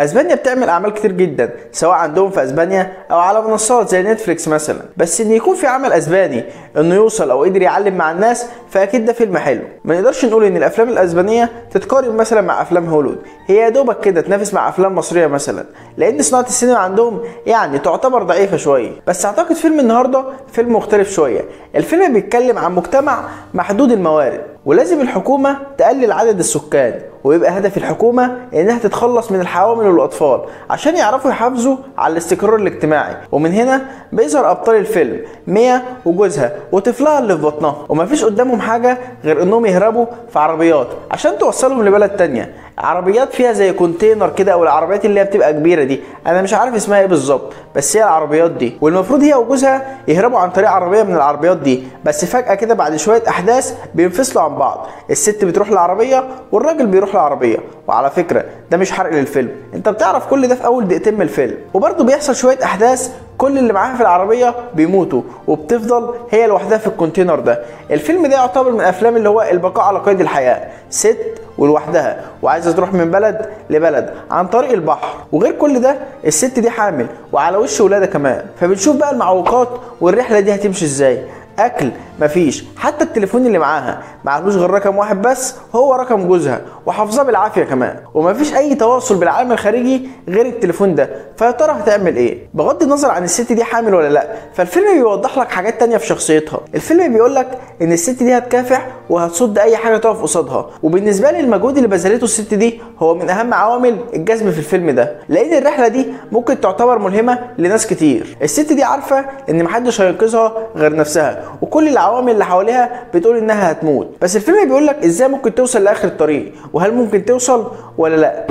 اسبانيا بتعمل اعمال كتير جدا سواء عندهم في اسبانيا او على منصات زي نتفليكس مثلا، بس ان يكون في عمل اسباني انه يوصل او قدر يعلم مع الناس فاكيد ده فيلم حلو. ما نقدرش نقول ان الافلام الاسبانية تتقارن مثلا مع افلام هوليوود، هي يا دوبك كده تنافس مع افلام مصرية مثلا، لان صناعة السينما عندهم يعني تعتبر ضعيفة شوية. بس اعتقد فيلم النهارده فيلم مختلف شوية. الفيلم بيتكلم عن مجتمع محدود الموارد ولازم الحكومة تقلل عدد السكان، ويبقى هدف الحكومة انها تتخلص من الحوامل والاطفال عشان يعرفوا يحافظوا على الاستقرار الاجتماعي. ومن هنا بيظهر ابطال الفيلم ميا وجوزها وطفلها اللي في بطنها، ومفيش قدامهم حاجة غير انهم يهربوا في عربيات عشان توصلهم لبلد تانية. عربيات فيها زي container كده، او العربيات اللي هي بتبقى كبيرة دي، انا مش عارف اسمها ايه بالظبط، بس هي العربيات دي. والمفروض هي وجوزها يهربوا عن طريق عربية من العربيات دي، بس فجاة كده بعد شوية احداث بينفصلوا عن بعض. الست بتروح لعربيه والراجل بيروح لعربيه. وعلى فكرة ده مش حرق للفيلم، انت بتعرف كل ده في اول دقيقتين من الفيلم. وبرده بيحصل شوية احداث، كل اللي معاها في العربية بيموتوا وبتفضل هي لوحدها في ال container ده. الفيلم ده يعتبر من افلام اللي هو البقاء على قيد الحياة، ست ولوحدها وعايزه تروح من بلد لبلد عن طريق البحر، وغير كل ده الست دي حامل وعلى وش ولاده كمان. فبنشوف بقى المعوقات والرحلة دي هتمشي ازاي. اكل مفيش، حتى التليفون اللي معاها معلوش غير رقم واحد بس هو رقم جوزها وحافظاه بالعافية كمان، ومفيش اي تواصل بالعالم الخارجي غير التليفون ده. فيا ترى هتعمل ايه؟ بغض النظر عن الست دي حامل ولا لا، فالفيلم بيوضح لك حاجات تانية في شخصيتها. الفيلم بيقول لك ان الست دي هتكافح وهتصد اي حاجة تقف قصادها، وبالنسبة لي المجهود اللي بذلته الست دي هو من اهم عوامل الجذب في الفيلم ده، لان الرحلة دي ممكن تعتبر ملهمة لناس كتير. الست دي عارفه ان محدش هينقذها غير نفسها، وكل العوامل اللي حواليها بتقول انها هتموت، بس الفيلم بيقول لك ازاي ممكن توصل لاخر الطريق، وهل ممكن توصل ولا لا.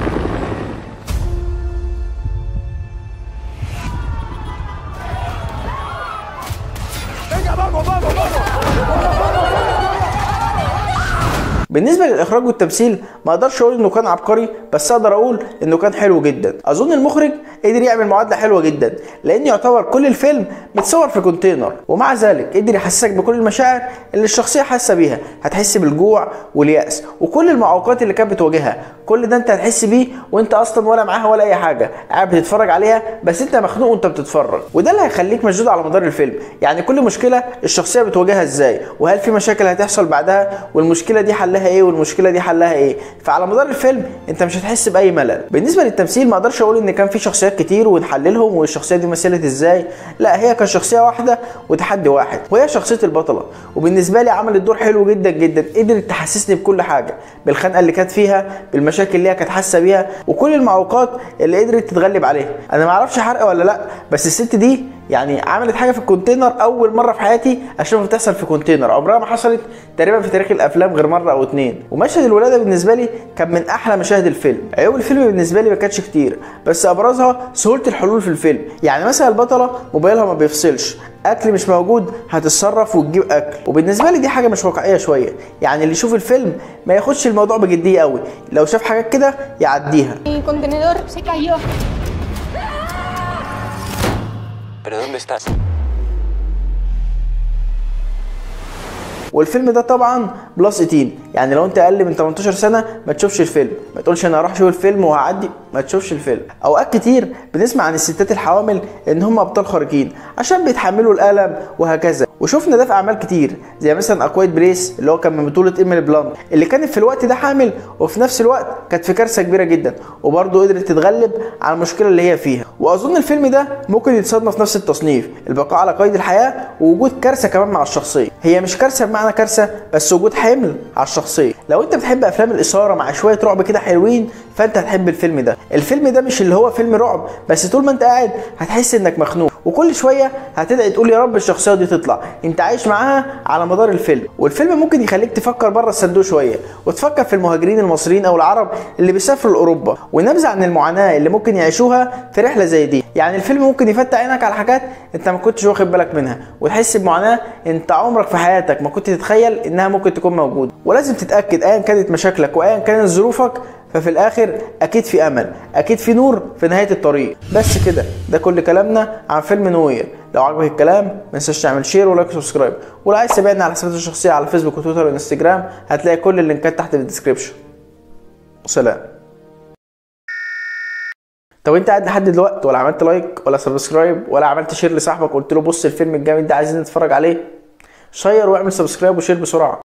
بالنسبة للاخراج والتمثيل ما اقدرش اقول انه كان عبقري، بس اقدر اقول انه كان حلو جدا. اظن المخرج قدر يعمل معادلة حلوة جدا، لان يعتبر كل الفيلم متصور في container، ومع ذلك قدر يحسسك بكل المشاعر اللي الشخصية حاسه بيها. هتحس بالجوع واليأس وكل المعوقات اللي كانت بتواجهها، كل ده انت هتحس بيه وانت اصلا ولا معاها ولا اي حاجة، قاعد بتتفرج عليها بس انت مخنوق وانت بتتفرج. وده اللي هيخليك مشدود على مدار الفيلم، يعني كل مشكلة الشخصية بتواجهها ازاي، وهل في مشاكل هتحصل بعدها، والمشكلة دي حلها ايه، والمشكلة دي حلها ايه. فعلى مدار الفيلم انت مش هتحس باي ملل. بالنسبة للتمثيل ما اقدرش اقول ان كان في شخصيات كتير ونحللهم والشخصية دي مثلت ازاي، لا هي كان شخصية واحدة وتحدي واحد، وهي شخصية البطلة. وبالنسبة لي عملت دور حلو جدا جدا، قدرت تحسسني بكل حاجة، بالخنقه اللي كانت فيها، بالمشاكل اللي هي كانت حاسه بيها، وكل المعوقات اللي قدرت تتغلب عليها. انا ما اعرفش حرق ولا لا، بس الست دي يعني عملت حاجة في ال container اول مرة في حياتي اشوفها بتحصل في container، عمرها ما حصلت تقريبا في تاريخ الافلام غير مرة او اتنين. ومشهد الولادة بالنسبة لي كان من احلى مشاهد الفيلم. عيوب الفيلم بالنسبة لي ما كانتش كتير، بس ابرزها سهولة الحلول في الفيلم. يعني مثلا البطلة موبايلها ما بيفصلش، اكل مش موجود هتتصرف وتجيب اكل، وبالنسبة لي دي حاجة مش واقعية شوية. يعني اللي يشوف الفيلم ما ياخدش الموضوع بجدية قوي، لو شاف حاجات كده يعديها. El contenedor se cayó. ¿Pero dónde estás? والفيلم ده طبعا plus 18، يعني لو انت اقل من 18 سنة ما تشوفش الفيلم، ما تقولش انا هروح اشوف الفيلم وهعدي، ما تشوفش الفيلم. اوقات كتير بنسمع عن الستات الحوامل ان هم ابطال خارقين عشان بيتحملوا الالم وهكذا، وشفنا ده في اعمال كتير زي مثلا A Quiet Place اللي هو كان من بطوله ايميلي بلانت، اللي كانت في الوقت ده حامل وفي نفس الوقت كانت في كارثة كبيرة جدا، وبرضه قدرت تتغلب على المشكلة اللي هي فيها. واظن الفيلم ده ممكن يتصنف نفس التصنيف، البقاء على قيد الحياة ووجود كارثة كمان مع الشخصية. هي مش كارثة بمعنى كارثة، بس وجود حمل على الشخصية. لو انت بتحب افلام الاثارة مع شوية رعب كده حلوين فانت هتحب الفيلم ده. الفيلم ده مش اللي هو فيلم رعب، بس طول ما انت قاعد هتحس انك مخنوق، وكل شوية هتدعي تقول يا رب الشخصية دي تطلع. انت عايش معاها على مدار الفيلم. والفيلم ممكن يخليك تفكر بره الصندوق شوية، وتفكر في المهاجرين المصريين او العرب اللي بيسافروا لاوروبا، ونبذه عن المعاناة اللي ممكن يعيشوها في رحله زي دي. يعني الفيلم ممكن يفتح عينك على حاجات انت ما كنتش واخد بالك منها، وتحس بمعاناة انت عمرك في حياتك ما كنت تتخيل انها ممكن تكون موجودة. ولازم تتاكد ايا كانت مشاكلك وايا كانت ظروفك، ففي الاخر اكيد في امل، اكيد في نور في نهاية الطريق. بس كده، ده كل كلامنا عن فيلم Nowhere. لو عجبك الكلام ما تنساش تعمل share و like و subscribe، ولو عايز تتابعنا على حساباتي الشخصية على فيسبوك وتويتر وانستجرام هتلاقي كل اللينكات تحت في ال description. وسلام. طب انت قاعد لحد دلوقتي ولا عملت like ولا subscribe ولا عملت share لصاحبك وقلت له بص الفيلم الجامد ده عايزين نتفرج عليه؟ share واعمل subscribe و share بسرعة.